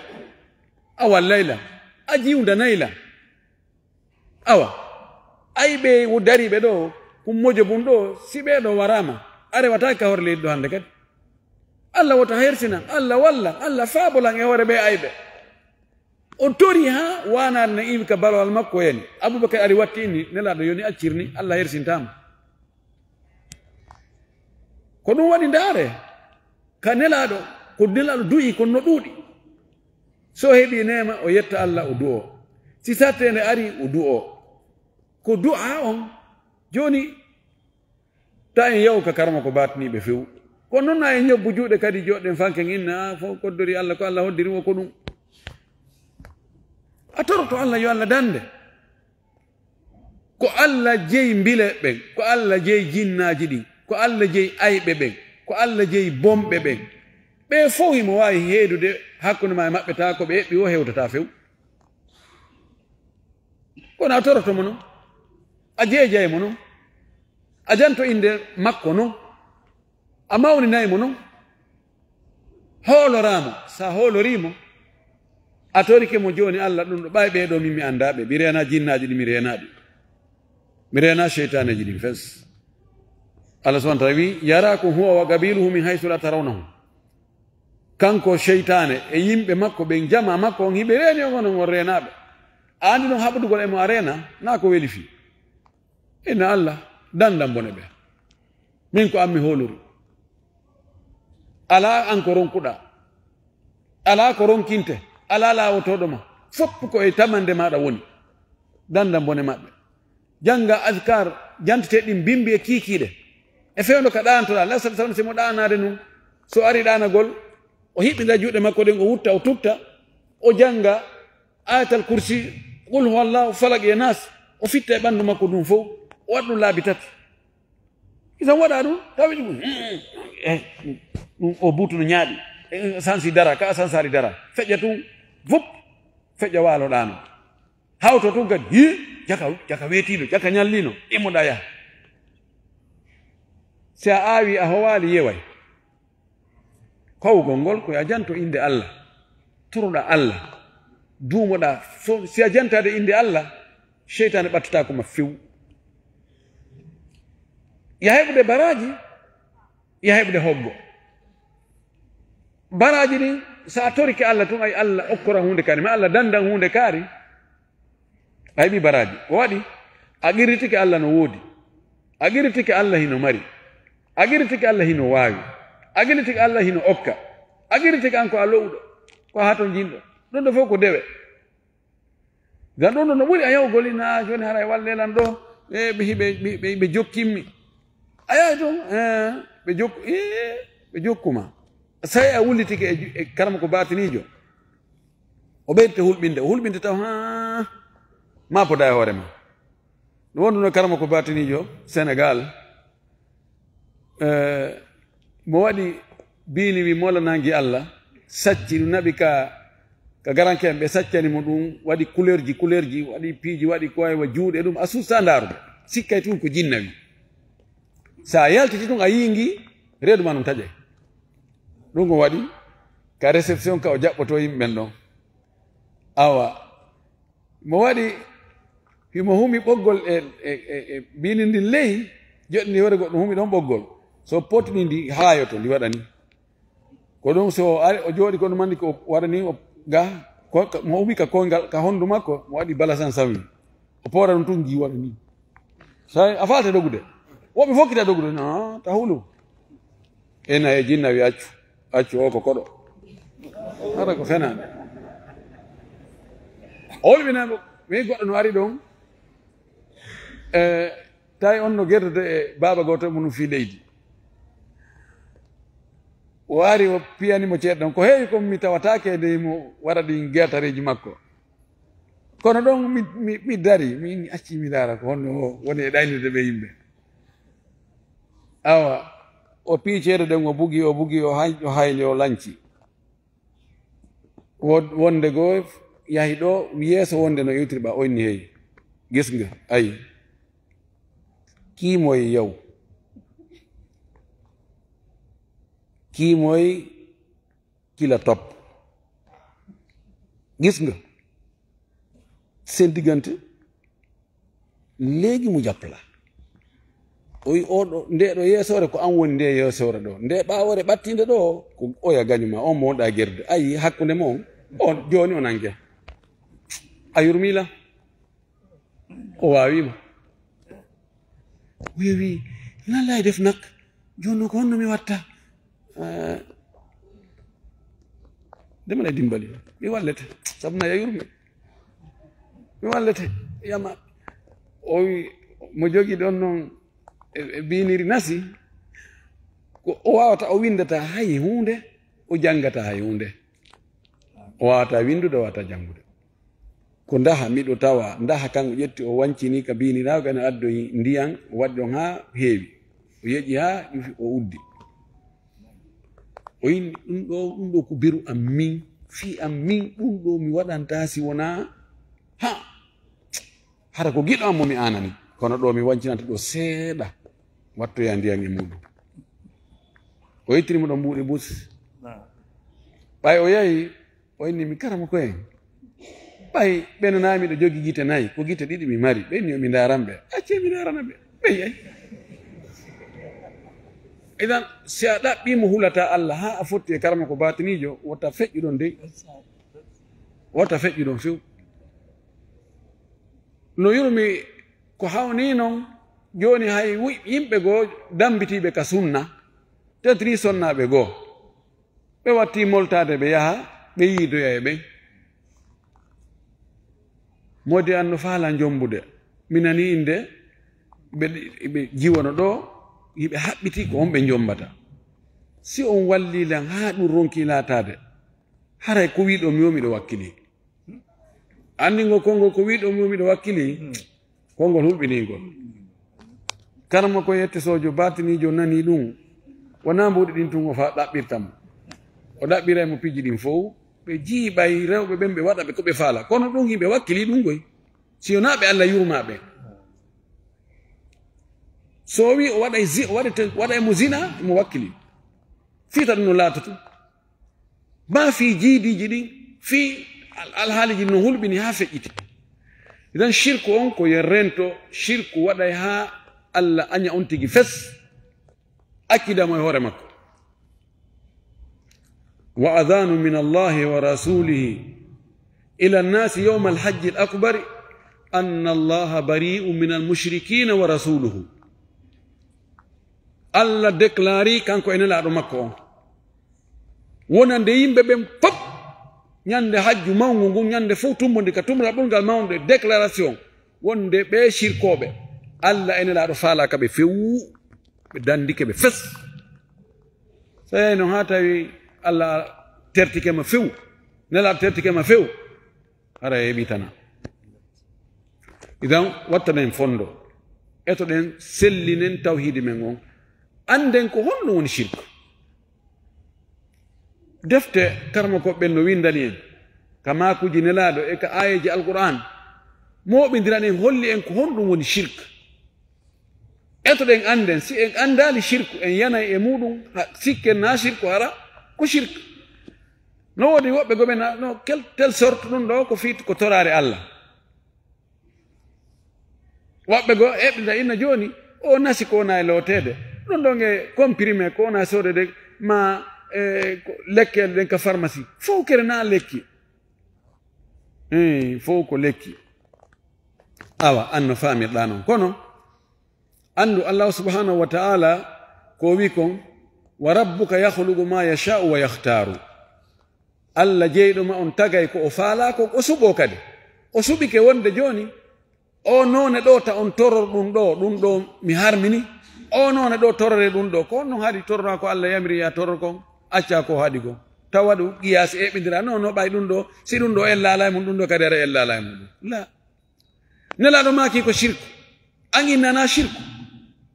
a wallay lan, a jiwndanay lan. Awa, ay ɓe wo dariiɓe ɗo, kun mojo bun ɗo, si ɓee ɗo waraama, a rewataake ka hoore leydi ɗo hande kadi. Allah wota hersinan, Allah wallan, Allah faabolan e hoore ɓe ayɓe. O tori haa waanaare nden iwi ka balawal makko yani. Abubakar ari watti inni, Nelaaɗo yoni accirni, Allah hersintaama. Ko ɗum waɗi ndaare, ka Nelaaɗo, ko Nelaaɗo du'i kon no ɗuuɗi. So heɓi neema, o yetta Allah, o du'o. Si satteende ari, o du'o. Ko du'a on, Jooni, ta en yahu ka karama ko baatiniiɓe few. Ko noon na en ñobbu juuɗe kadi joɗɗen fanken inna, a, fof koddori Allah, ko Allah hoddiri mo ko ɗum. A toroto Allah yo Allah dande. Ko Allah jeyi mbile ɓen, ko Allah jeyi jinnaaji ɗin, ko Allah jeyi ayɓe ɓen, ko Allah jeyi bomɓe ɓen. Ɓe fof himo waawi heedude hakkunde ma e maɓɓe, taa ko ɓe eɓɓi o hewtataa few. Kono a toroto mo non, a jeejay mo non, a janto innde makko non, a mawninay mo non, hooloraa mo. So a hoolorii mo, a torike mo jooni Allah ɗum ɗo, ɓay ɓee ɗoo min mi anndaa ɓe, mi reenaa jinnaaji ɗi, mi reenaa ɗi, mi reenaa seytaaneeji ɗin fes. Allah subhanahu wa taala wi, "Yaraakum huwa wa qabiluhu min haysu la tarawnahum." Kanko seytaane e yimɓe makko ɓen, jamaa makko on, hiɓe reeni on, onon on reenaaɓe. A anndi non haɓodugol e mo a reena, naa ko weli fii. Inna Allah, dandan bone ɓe. Min ko an mi hoolori. Alaa an ko ronkuɗaa. Alaa ko ronkinte. Alaa laawotooɗo ma. Fof ko e tamande maaɗa woni. Dandan bone maɓɓe. Jannga adkar, jantete ɗin bimbi e kiikiiɗe. E fewndo ka ɗaantoɗaa, lasal salam si mo ɗaanaade nun. So ari ɗaanagol, o hiɓɓinda juuɗe makko ɗen, o wutta, o tugta, o jannga Ayatal Kursi, Qul huwallahu, Falaq e Nas, o fitta e ɓanndu makko ɗum fof, o waɗa ɗum laabi tati. Isan waɗa ɗum, tawi ɗum, eh, ɗum o buutu no ñaaɗi, eh, sansi dara, ka a sansaali dara, feƴƴa tun, vup, feƴƴa waalo ɗaano. Hawto tun kadi, hi, jaka, jaka weetiino, jaka ñalliino, immoɗa yaha. Si a aawi, a howaali, yeway. Kowgol ngol ko yo a janto innde Allah, toroɗaa Allah, duumoɗaa. So, si a jantaade innde Allah, seytaane ɓattataako ma few. Ya heɓude baraaji, ya heɓude hoggo. Baraaji ɗin, so a torike Allah tun, ay Allah okkora huunde kaari, ma Allah dandan huunde kaari. A heɓi baraaji. O waɗi, a qirritike Allah no woodi. A qirritike Allah hino mari. A qirritike Allah hino waawi. A qirritike Allah hino okka. A qirritike an ko a lo'uɗo, ko a hatonjinɗo. Ɗum ɗo fof ko dewe. Ngam ɗum ɗo no ɓuri a yahugol ina, "Ah, jooni haray walle lan ɗo." E ɓe hiɓe, ɓe, ɓe, ɓe jokkimmi. A yahi toon, eh, ɓe jokku, eh, ɓe jokkuma. Say a wullitike e ju-, e karama ko baatiniijo. O ɓeydita hulɓinde, o hulɓinde taw, haa, ma poda e hoore ma. Ɗum wonduno karama ko baatiniijo Senegal. Eh, mo waɗi biini wi mola nangi Allah, sacci ɗum naɓi ka, ka garanke en, ɓe saccani mo ɗum, waɗi couleur ji, couleur ji, waɗi piiji, waɗi ko aywa juuɗe ɗum, a suusa ndaarude. Sikkay tun ko jinna wi. Sa yaltiti ɗum, a yii ngi, reedu ma ɗum taƴay. Ɗum ko waɗi ka réception ka o jaɓɓoto yimɓe ɓen ɗon. Awa, mo waɗi, himo humi ɓoggol e, e, e, e biini ndin ley, joɗɗini hoore goɗɗo humi ɗon ɓoggol. So potini ndi haayoto, ndi waɗani. Ko ɗum so o ari, o jooɗi kono mandi ko waɗani o ga, ko, ko, mo humi ka koyngal, ka hondu makko, mo waɗi balasan sami. O poora ɗum tun ngi waɗani. Sa a falte dogude. Woɓɓe fokkita dogude, na, ta hulu. Ena e jinna wi accu, accu o ko koɗo. Hara ko fenaande. O hulɓinaa mo, mi goɗɗo no ari ɗon. E, tawi on no gertude e baaba gooto mo no fii leydi. O ari o piyani mo ceeɗa ɗon. Ko heewi ko mi tawataake nde mo waɗa ɗin gertareeji makko. Kono ɗon mi, mi, mi dari, mi acci mi laara ko honno o woni e ɗaynirde ɓe yimɓe. Awa, o pii ceede ɗen, o bugi, o bugi, o hay-, o hayni, o lanci. Wo-, wonde goo yahi ɗo, yeeso wonde no iwtiri ɓa, o inni, "Hey, gis nga, ay. Kii moy yow? Kii moy ki la topp?" Gis nga? Seen diggante, léegi mu jàpp la. O wi, "Oo ɗo, ndee ɗo yeesoore ko an woni ndee yeesoore ɗo. Ndee ɓaawoore ɓattiinde ɗo, ko oya gañu ma, on mo wonɗaa gerdude. Ayi, hakkunde mon, on, jooni on ange." A yurmii lan? O waawii ma. O wi, "Lan laay def nag? Jooni ko honno mi watta?" Eh, dama lay dimbali. Mi wallete. Sabu na yayur mi. Mi wallete. Yama. O wi, Mo jogi ɗon noon e, e biiniri nasi, ko o waawata, o winndata hay huunde, o janngata hay huunde. O waawata winndude, o waawata janngude. Ko ndaha, miɗo tawa, ndaha kanko ƴetti, o wancini ka biiniraago, ene addoyi ndiyan, o waɗi ɗon haa heewi. O yeƴi haa ƴufi, o uddi. O inni, "Ɗum ɗo, ɗum ɗo ko beru am min, fii am min, ɗum ɗo mi waɗanta si wonaa, ha, hara ko giɗo am mo mi aanani." Kono ɗo mi wancinanta ɗo seeɗa, wattoya ndiyan e muuɗum. O ittiri mo ɗon mbuuɗi bus. Ɓay o yahi, o inni mi, "Karama koyen, ɓay ɓe nanaami ɗo jogi gite nayi, ko gite ɗiɗi mi mari, ɓe inni yo mi ndaaran ɓe. Accee mi ndaarana ɓe, ɓe yahi." Idan, si a ɗaɓɓii mo hulataa Allah haa a fotti e karama ko baatiniijo, wota feƴƴu ɗon dey. Wota feƴƴu ɗon few. No yurmi ko hawni non, jooni hay wi-, yimɓe goo dambitiiɓe ka sunna, tetri sonnaaɓe goo. Ɓe watti moltaade, ɓe yaha, ɓe yiidoya e ɓen. Moodi an no faala jombude. Mi nani innde, ɓe, ɓe jiwono ɗo, hiɓe haɓɓiti ko on ɓe jombata. Si on wallii lan haa ɗum ronki laataade, haray ko wiɗo mi o miɗo wakkili. Anndi ngo konngol ko wiɗo mi o miɗo wakkili, konngol hulɓinii ngol. Karma ko yette soojo baatiniijo nani ɗum, wonaa mbuuɗi ɗin tun o fa ɗaɓɓirta mo. O ɗaɓɓiray mo piiji ɗin fow, ɓe jiiɓay rewɓe ɓen ɓe waɗa ɓe ko ɓe faala. Kono ɗum hiɓe wakkili ɗum koy. Si wonaa ɓe Allah yurmaa ɓe. So o wi o waɗay zi-, o waɗete-, waɗay mo zina, mo wakkili. Fii ta ɗum no laatoto. Maa fii jiidiiji ɗin, fii al-, alhaaliiji no hulɓini haa feƴƴiti. Idan shirku on ko yen rento, shirku waɗay haa Allah aña on tigi fes, accida mo e hoore makko. Wa adhanu min Allahi wa rasulihi ila nnasi yawma alhajji al-akbari anna Allaha bari'un min al-mushrikina wa rasuluhu. Allah déclari kanko e nelaaɗo makko on, wonande yimɓe ɓen fof, ñande hajju mawngu ngun, ñande fof tummbonde ka tummbal ɓurngal mawnde, déclaration, wonde ɓe shirkooɓe, Allah e nelaaɗo faalaaka ɓe few, ɓe dandike ɓe fes. So yahi noon haa tawi Allah tertike ma few, nelaaɗo tertike ma few, hara a heɓii tan. Idan, wattanen fondo, etoɗen, sellinen tawhiidi men on, annden ko honɗum woni shirku. Defte karmakooɓe ɓen no winndani en ka maakuuji nelaaɗo e ka aayeeji Alqur'aan, mooɓindiran en, holli en ko honɗum woni shirk. Etoɗen annden, si en anndaali shirku, en yanay e muuɗum, ha, sikken naa shirku, hara ko shirk. No woodi woɓɓe goo ɓe na, no kel-, telle sorte ɗum ɗo ko fiit ko toraare Allah. Woɓɓe goo eɓɓinta inna jooni, o nasi ko wona e looteede. Ɗum ɗon e comprimé ko wona soodede ma, e, ko lekkeele ɗen ka pharmacie. Fow kere na lekki. Eh, fow ko lekki. Awa, an no faamirɗaa non. Kono, anndu Allahu subhanahu wa ta'ala ko o wi kon, "Wa rabbuka yakhluqu ma yasha'u wa yakhtaaru." Allah jeyɗo ma on tagay ko o faalaa ko o suɓoo kadi. O suɓike wonde jooni, o noone ɗo ta on toror ɗum ɗo, ɗum ɗo mi harmini. O noone ɗo torore ɗum ɗo. Ko on non haɗi torora ko Allah yamiri ya toror kon, acca ko haɗi kon. Tawa ɗum qiyaasi eɓindira. Non, no ɓay ɗum ɗo, si ɗum ɗo ellaalay mum, ɗum ɗo kadi ara ellaalay mum. La. Nelaaɗo maaki ko shirku. An innana shirku.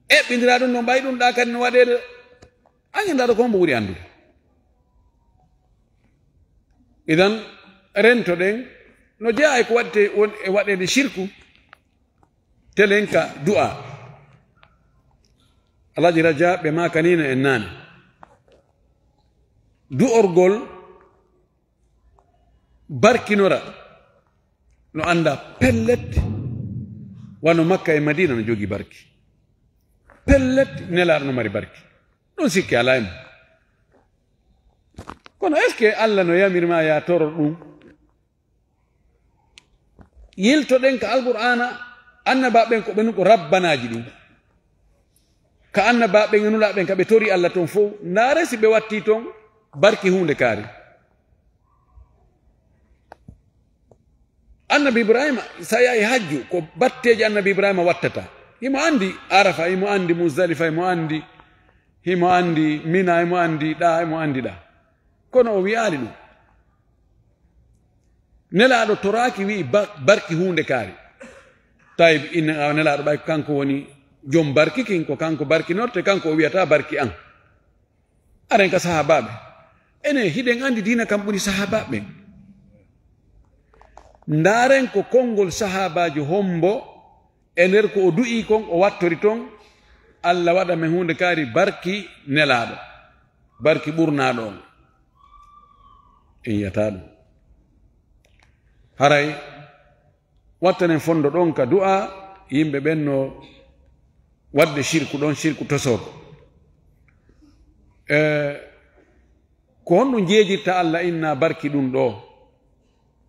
Eɓɓindira ɗum ɗon ɓay ɗum ɗa kadi no waɗeede. An inndaɗo ko hombo ɓuri anndude. Idan, rentoɗen no jeyaa e ko waɗte won e waɗeede shirku. Telen ka du'a. Alhaji Raja ɓe maakanino en naane. Du'orgol barkinora no annda pellet, wano Makka e Madina no jogi barki. Pellet, Nelaaɗo no mari barki. Ɗum sikke alaa e mum. Kono est-ce que Allah no yamir ma ya toror ɗum? Yiltoɗen ka Alqur'aana, annabaaɓe ɓen ko ɓen ko rabbanaaji ɗum. Ka annabaaɓe ɓen e nulaaɓe ɓen ka ɓe tori Allah ton fow, ndaare si ɓe watti ton barki huunde kaari. Annabi Ibrahima, sa yahi hajju, ko batteeji Annabi Ibrahima wattata. Himo anndi Arafa, himo anndi Muzdalifa, himo anndi, himo anndi Mina, himo anndi ɗa, himo anndi ɗa. Kono o wi'aali ɗum. Nelaaɗo toraaki wi'i ba-, barki huunde kaari. Tawi ina Nelaaɗo ɓay ko kanko woni jom barki kin, ko kanko barkinorte, kanko o wi'ata barki an. Aren ka sahaabaaɓe. Enen hiɗen anndi diina kan ɓuri sahaabaaɓe ɓen. Ndaaren ko konngol sahaabaajo hombo e nder ko o du'ii kon, o wattori ton, Alla waɗa men huunde kaari barki Nelaaɗo, barki ɓurnaaɗo on. En yi'ataa ɗum. Haray wattanen fondo ɗon ka du'a, yimɓe ɓen no waɗde shirku ɗon, shirku tosoogo. E, ko honɗum jeejirta Alla inna barki ɗum ɗo?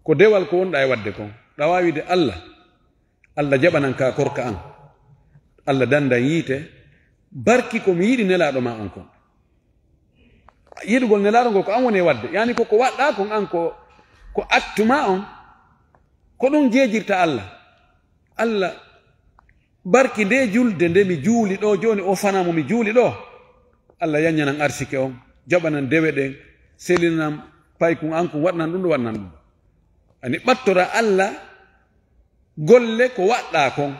Ko dewal ko wonɗa e waɗde kon. Ɗa waawi de Alla, Alla jaɓanan ka korka an. Alla dandan yiite. Barki ko mi yiɗi Nelaaɗo ma on kon. Yiɗugol Nelaaɗo ngol ko an woni e waɗde. Yani ko ko waɗɗa kon an ko, ko actu ma on. Ko ɗum jeejirta Alla. Alla barki nde julde nde mi juuli ɗo, jooni o fana mo mi juuli ɗo. Alla yaññanan arsike on, jaɓanan dewe ɗen, selinan paykun an kun, waɗanan ɗum ɗo, waɗanan ɗum. Ani ɓattora Alla golle ko waɗɗa kon.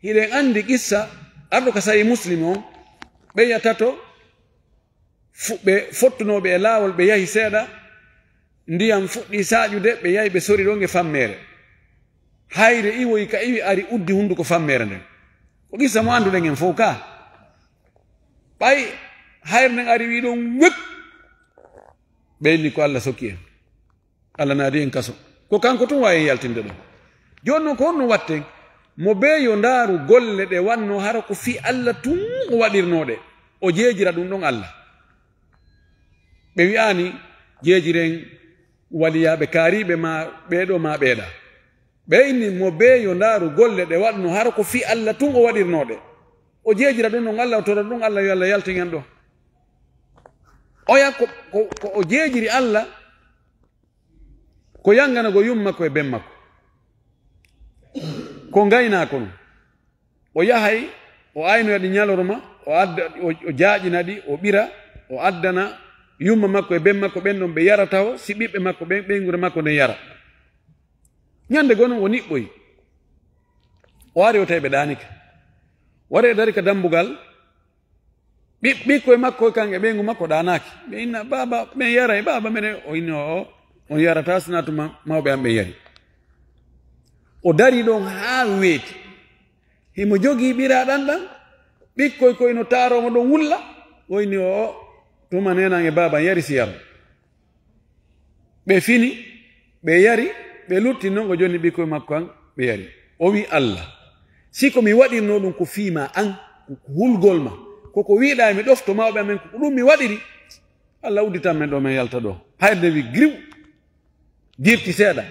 Hiɗen anndi qissa arɗo ka Sahih Muslim on, ɓeya tato, fu-, ɓe fottunooɓe e laawol, ɓe yahi seeɗa, ndiyam fuɗɗi saaƴude, ɓe yahi ɓe sori ɗon e fammeere. Hayre iwoyi ka iwi ari uddi hunduko fammeere nden. Ko qissa mo annduɗen en fow ka. Ɓay hayre nden ari wi ɗon wek. Ɓe inni ko Alla sokki en. Alla naadi en kaso. Ko kanko tun waawi en yaltinde ɗon. Jooni non ko honno watten? Mo bee yo ndaaru golle ɗe wanno hara ko fii Alla tun o waɗirnoo ɗe. O jeejira ɗum ɗon Alla. Ɓe wi'aani jeejiren waliyaaɓe kaariiɓe maa ɓee ɗoo maa ɓee ɗaa. Ɓe inni mo bee yo ndaaru golle ɗe waɗno hara ko fii Alla tun o waɗirnoo ɗe. O jeejira ɗum ɗon Alla, o tora ɗum Alla yo Alla yaltin en ɗoo. Oya ko, ko, ko o jeejiri Alla, ko yanganago yumma makko e ben makko. Ko ngaynaako non. O yahay, o aynoya ɗi ñalorma, o adda, o, o jaaƴina ɗi, o ɓira, o addana yumma makko e ben makko ɓen ɗon ɓe yara taho, si ɓiɓɓe makko ɓen, ɓeynguure makko nden yara. Ñande goo non o niɓɓoyi. O ari o tawi ɓe ɗaanike. Wari e dari ka dambugal, Ɓi-, ɓikkoy makko kan e ɓeyngu makko ɗaanaaki. Ɓe inna, "Baaba, men yaray, baaba men." O inni, "Oo, on yarataa sinaa tuma mawɓe am ɓen yari." O dari ɗon haa weeti. Himo jogii ɓiraa ɗan ɗan. Ɓikkoy koy no taaroo mo ɗon wulla. O inni, "Oo, tuma neena an e baaba an yari si yaro." Ɓe fini, ɓe yari, ɓe lutti non, o jonni ɓikkoy makko an, ɓe yari. O wi' Alla, "Si ko mi waɗirnoo ɗum ko fii maa an, ko hulgol ma, ko ko wi'ɗaa mi ɗofto mawɓe amen, ko ɗum mi waɗiri, Alla udditan men ɗo, men yalta ɗo." Hayde wi' griw, dirti seeɗa.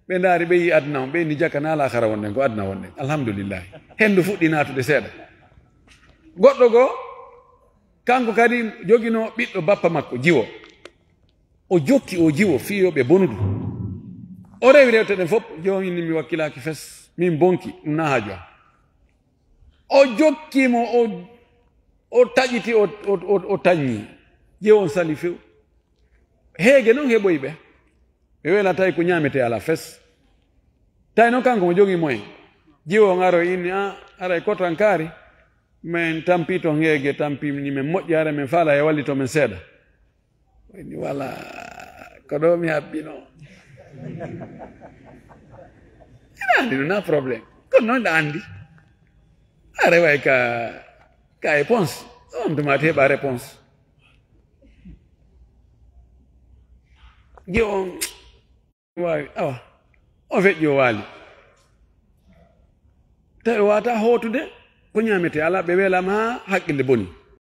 Ɓe ndaari, ɓe yi' aduna on, ɓe inni, "Jaka na laakara wonɗen, ko aduna wonɗen. Alhamdulillahi. Hendu fuɗɗi naatude seeɗa." Goɗɗo goo, kanko kadi joginoo ɓiɗɗo bappa makko, jiwo. O jokki o jiwo fii yo ɓe bonudu. O rewi rewte ɗen fof, jiwo inni, "Mi wakkilaaki fes, min bonki, ɗum na haaju am." O jokki mo, o, o taƴiti, o, o, o, o taññi. Jiwo on sali few. Heege non heɓoyi ɓe. Ɓe wela tawi ko ñaametee alaa fes. Tawi non kanko mo jogii moyen. Jiwo on aroy inni, "A, aray kotan kaari. Men tampi ton heege, tampi ni men moƴƴi, aray men faala e wallito men seeɗa." O inni, "Wala, ko ɗo mi habbino." Ina anndi ɗum na problème. Kono noon ɗa anndi. A reway ka, ka réponse. On tuma te heɓa réponse. Gi on waawi, awa. O feƴƴi o waali. Tawi o waata hootude ko ñaametee. Alaa ɓe weelaama haa hakkille boni.